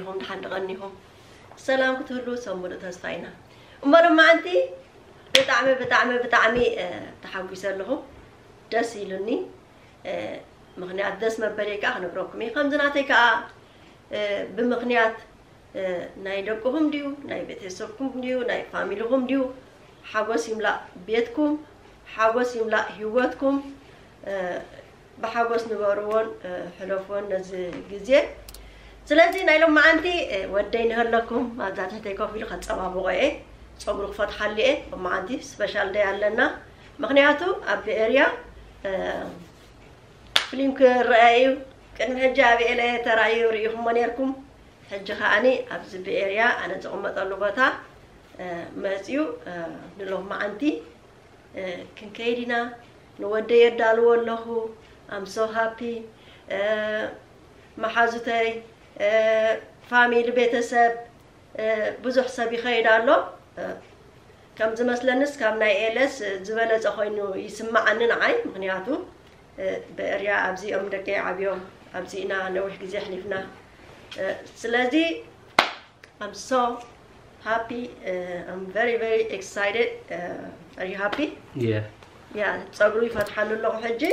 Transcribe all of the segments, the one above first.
ኢኹም ድሓን ድቐኒኹም ሰላም ክትህሉ ሰሙሉ ተስፋ ኢና። እሞ ሎማዓንቲ ብጣዕሚ ብጣዕሚ ብጣዕሚ ተሓጒሰ ኣለኹ፣ ደስ ኢሉኒ። ምኽንያት ደስ መበለይ ከዓ ክነግረኩም እየ። ከምዚ ናተይ ከዓ ብምኽንያት ናይ ደቅኹም ድዩ ናይ ቤተሰብኩም ድዩ ናይ ፋሚልኹም ድዩ ሓጎስ ይምላእ ቤትኩም፣ ሓጎስ ይምላእ ህይወትኩም። ብሓጎስ ንበርዎን ሕለፍዎን ነዚ ግዜ። ስለዚ ናይ ሎማዓንቲ ወደይ ንህለኩም ኣብዛ ትሕተይ ኮፍ ኢሉ ከፀባብቆ እየ፣ ፀጉሩ ክፈትሓሉ እየ። ሎማዓንቲ ስፔሻል ደይ ኣለና፣ ምክንያቱ ኣብ ኤርያ ፍሊም ክረአ እዩ። ቅድሚ ሕጂ ኣብ ኤለ ተራእዩ ርኢኹሞ ነርኩም። ሕጂ ከዓኒ ኣብዚ ብኤርያ ኣነ ዝቕመጠሉ ቦታ መፅዩ ንሎማዓንቲ ክንከይድ ኢና። ንወደይ የዳልዎ ኣለኹ። I'm so happy። መሓዙተይ፣ ፋሚሊ፣ ቤተሰብ፣ ብዙሕ ሰብ ይኸይድ ኣሎ። ከም ዝመስለንስ ካብ ናይ ኤለስ ዝበለፀ ኮይኑ ይስማዓኒ ንዓይ። ምክንያቱ ብእርያ ኣብዚኦም ደቀይ ዓብዮም፣ ኣብዚ ኢና ነዊሕ ግዜ ኣሕሊፍና። ስለዚ I'm so happy. I'm very very excited. Are you happy? Yeah. ያ ፀጉሩ ይፈትሓሉ ኣለኹ ሕጂ።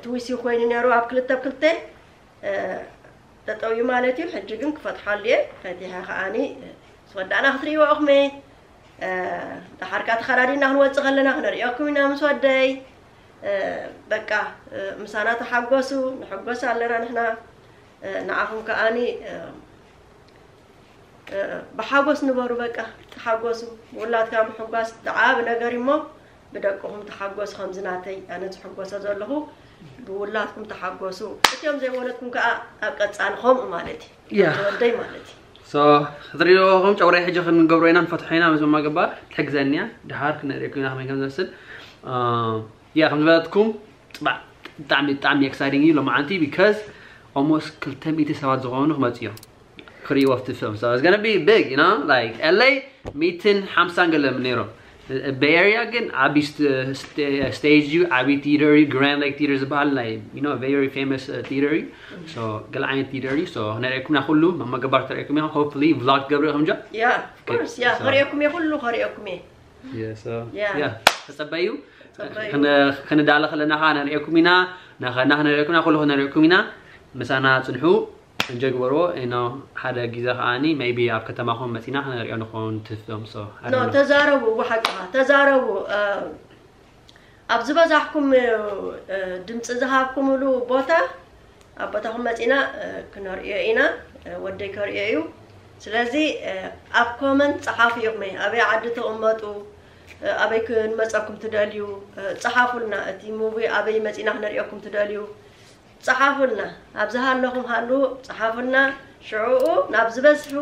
ትዊሲ ኮይኑ ነይሩ ኣብ ክልተ ብ ክልተ ጠጠው እዩ ማለት እዩ። ሕጂ ግን ክፈትሓሉ እየ። ፈቲሐ ከዓኒ ምስ ወዳእና ክትርእይዎ ኢኹም። ደሓርካ ተኸዳዲና ክንወፅእ ከለና ክነርእየኩም ኢና ምስ ወደይ። በቃ ምሳና ተሓጎሱ፣ ንሕጎስ ኣለና ንሕና። ንዓኹም ከዓኒ ብሓጎስ ንበሩ። በቃ ተሓጎሱ። ውላድካ ምሕጓስ ዝዓቢ ነገር እሞ ብደቅኹም ተሓጎሱ። ከምዚ ናተይ ኣነ ዝሕጎሰ ዘለኹ ብውላድኩም ተሓጎሱ። እቲኦም ዘይወለድኩም ከዓ ኣብ ቀፃሊ ከምኡ ማለት እዩ። ያ። ተወደይ ማለት እዩ። So ክትሪእዎ ከም ጨጉረይ ሕጂ ክንገብሮ ኢና ንፈትሖ ኢና ምስ መማገባ ትሕግዘኒ እያ። ድሓር ክንርእየኩም ኢና ከመይ ከም ዝመስል። ያ ከም ዝበለትኩም ፅባዕ ብጣዕሚ ብጣዕሚ exciting እዩ ሎማዓንቲ because almost ክልተ ሚእቲ ሰባት ዝኾኑ ክመፁ እዮም ክርእይዎ ኣብቲ ፊልም። So it's gonna be big, you know, like L A ሚእትን ሓምሳን ገለ ነይሮም። በኤርያ ግን ዓብዪ ስቴጅ እዩ፣ ዓብዪ ቲደር እዩ፣ ግራንድ ሌክ ቲደር ዝበሃል ናይ you know very famous ቲደር እዩ። So ገለ ዓይነት ቲደር እዩ። So ነሪአኩምና ኩሉ መመገባር ተሪአኩም ኢኹም። Hopefully vlog ትገብሩ ኢኹም ጃ። Yeah, of course. Yeah, so ከሪአኩም እየ፣ ኩሉ ከሪአኩም እየ። Yeah, so yeah ተጸበዩ። ክንዳለ ከለና ከዓ ነሪአኩም ኢና። ናኸና ክነሪአኩም ኢና፣ ኩሉ ክነሪአኩም ኢና። ምሳና ጽንሑ። እንጀ ግበርዎ ኢኖ ሓደ ግዜ ከዓኒ maybe ኣብ ከተማኹም መጺና ክነሪኦ ንኸውን ትፍቶም so I no don't know። ተዛረቡ ብሓቅኻ ተዛረቡ። ኣብ ዝበዛሕኩም ድምፂ ዝሃብኩምሉ ቦታ ኣብ ቦታኹም መፂና ክነርእዮ ኢና። ወደይ ከርእዮ እዩ። ስለዚ ኣብ ኮመንት ፀሓፉ ኢኹም፣ ኣበይ ዓዲ ትቕመጡ፣ ኣበይ ክንመፀኩም ትደልዩ፣ ፀሓፉልና። እቲ ሙቪ ኣበይ መፂና ክነርእየኩም ትደልዩ ፀሓፉልና። ኣብ ዝሃለኹም ሃሉ ፀሓፉልና። ሽዑኡ ናብ ዝበዝሑ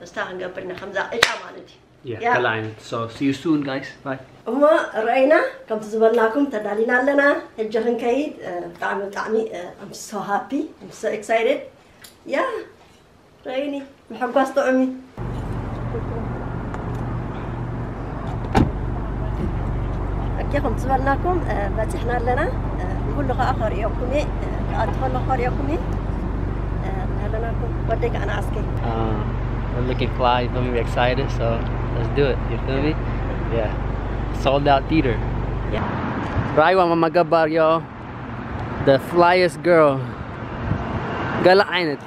እስታ ክንገብር ኢና ከምዛ ዕጫ ማለት እዩ። Yeah, yeah. Kalai. So see you soon, guys. Bye. እሞ ረኣይና ከምቲ ዝበልናኩም ተዳሊና ኣለና። ሕጂ ክንከይድ ብጣዕሚ ብጣዕሚ I'm so happy, I'm so excited. Yeah. ረኣይኒ ምሕጓስ ጥዑም እዩ። ኦኬ ከም ዝበልናኩም በፂሕና ኣለና። ኩሉ ከዓ ከርእየኩም እየ። ክኣቱ ከለኩ ከርእየኩም እየ። ኣለናኩም ወደይ ከዓ ንዓስከይ We're looking fly, you feel me? We're excited, so let's do it, you feel me? Yeah. Sold out theater. Raiwa Mama Gabar, yo. The flyest girl. Gala Ainat.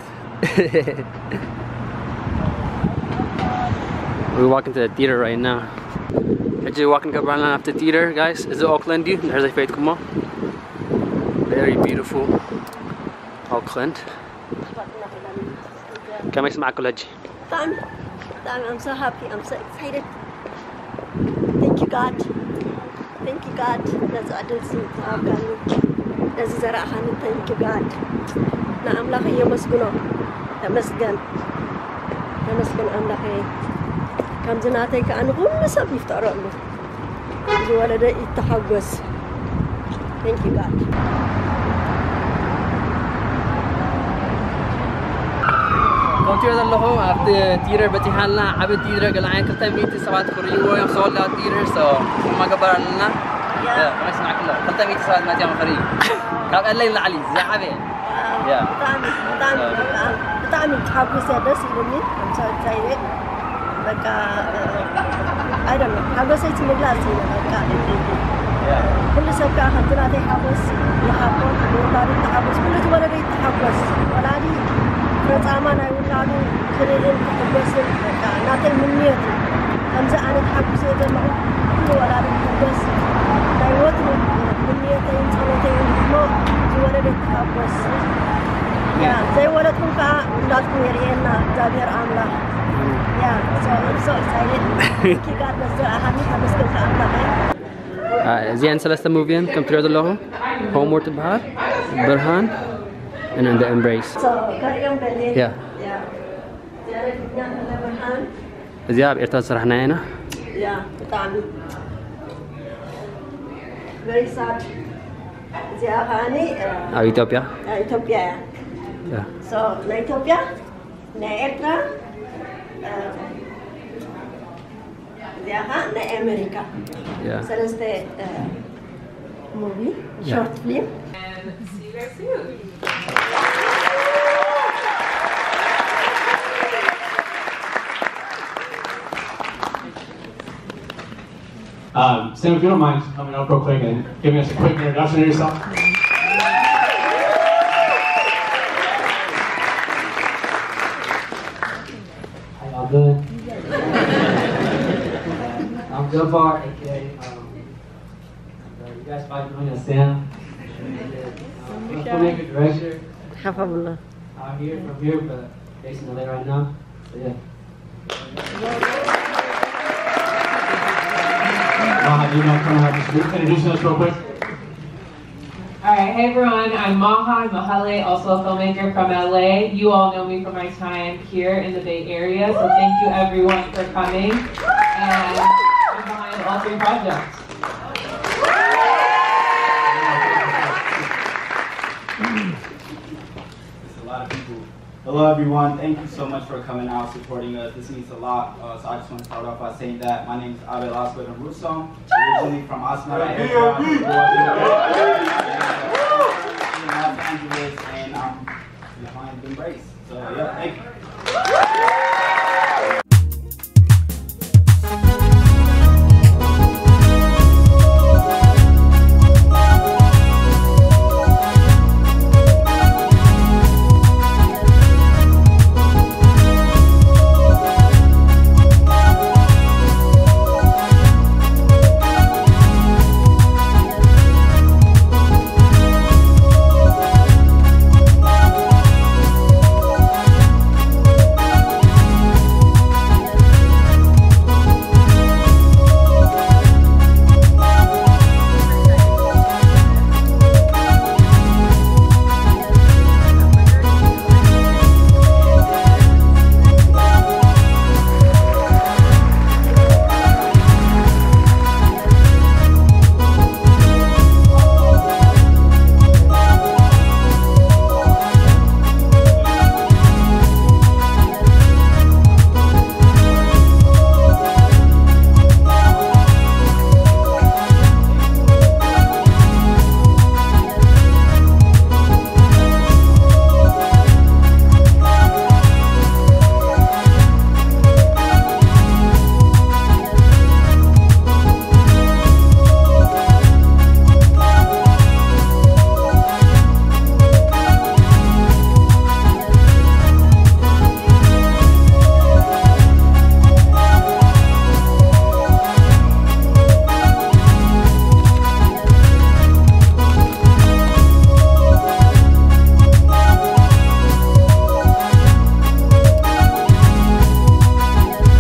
We're walking to the theater right now. I just walking up around after theater, guys. Is it Auckland, dude? There's a faith, come on. Very beautiful. Auckland. Can I make some accolade? ብጣዕሚ ብጣዕሚ I'm so happy, I'm so excited. Thank you God, thank you God ነዚ ዕድል እዚ ዝሃብካኒ፣ ነዚ ዘረኣኻኒ thank you God። ንኣምላኸይ የመስግኖ። ተመስገን ተመስገን ኣምላኸይ። ከምዚ ናተይ ከዓ ንኹሉ ሰብ ይፍጠረሉ። ዝወለደ ይተሓጎስ። Thank you God። ከምትሪኦ ዘለኹም ኣብቲ ቲደር በፂሓልና። ዓቢ ቲደር ገለ ዓይነት ክልተ ሚእቲ ሰባት ክርእይዎ እዮም። ሶልድ ኣውት ቲደር። So መገበር ኣለና። ከመይ ስማዕክሎ ክልተ ሚእቲ ሰባት መፂኦም ክርእዩ ካብ ኤለይ ንላዕሊ ዝዓበየ። ብጣዕሚ ብጣዕሚ ብጣዕሚ ተሓጒሰ፣ ደስ ኢሉኒ። ከምሳይለ በቃ ኣይደለ ሓጎሰይ እቲ ምግላፅ እዩ። በቃ ኩሉ ሰብ ከዓ ከምቲ ናተይ ሓጎስ ይሓቦ፣ ንወላዱ ተሓጎስ፣ ኩሉ እቲ ወለዶ ይተሓጎስ። ወላዲ ፍረፃማ ናይ ውላዱ ክርእን ክሕጎስን በቃ ናተይ ምንየት እዩ። ከምዚ ኣነ ተሓጉሰ እየ ዘለኹ። ኩሉ ወላዲ ክሕጎስ ናይ ወትሩ ምንየተይን ጸሎተይን እሞ ዝወለደ ክሓጎስ። ያ ዘይወለድኩም ከዓ ውላድኩም የርእየና እግዚኣብሔር ኣምላኽ። ያ so I'm so excited. Thank you God በዚ ኣሃኒ ተመስገን ኣምላኽ። እዚአን ሰለስተ ሙቪን ከም ትሪኦ ዘለኹ ሆምወርክ ትበሃል፣ ብርሃን and the embrace። ከርእዮም በል። ያ ያ ዘረግኛ ብርሃን እዚኣ ኣብ ኤርትራ ዝሰራሕናያ ኢና። ያ ብጣዕሚ very sad። እዚኣ ከዓኒ ኣብ ኢትዮጵያ ኢትዮጵያ እያ። ያ So ናይ ኢትዮጵያ ናይ ኤርትራ እዚኣ ከዓ ናይ ኣሜሪካ ያ ሰለስተ ሙቪ ያ ሾርት ፊልም And see you guys soon. Um, Sam, if you don't mind coming up real quick and giving us a quick introduction of yourself. How y'all doing? I'm Jafar, A K A. Um, uh, you guys probably know me as Sam. Uh, I'm a filmmaker, director. ሓፋብላ I'm here from here, but based in L A right now. So yeah. Maha, do you know, come out, just introduce us real quick. All right, hey everyone, I'm Maha Mahale, also a filmmaker from L A. You all know me from my time here in the Bay Area, so thank you everyone for coming. And I'm behind all three projects. It's a lot of people. Hello, everyone. Thank you so much for coming out, supporting us. This means a lot. Uh, so I just want to start off by saying that my name is Abel Aswad Russo, originally from Asmara, Eritrea, grew up in Los Angeles, and I'm behind Embrace. So, yeah, thank you.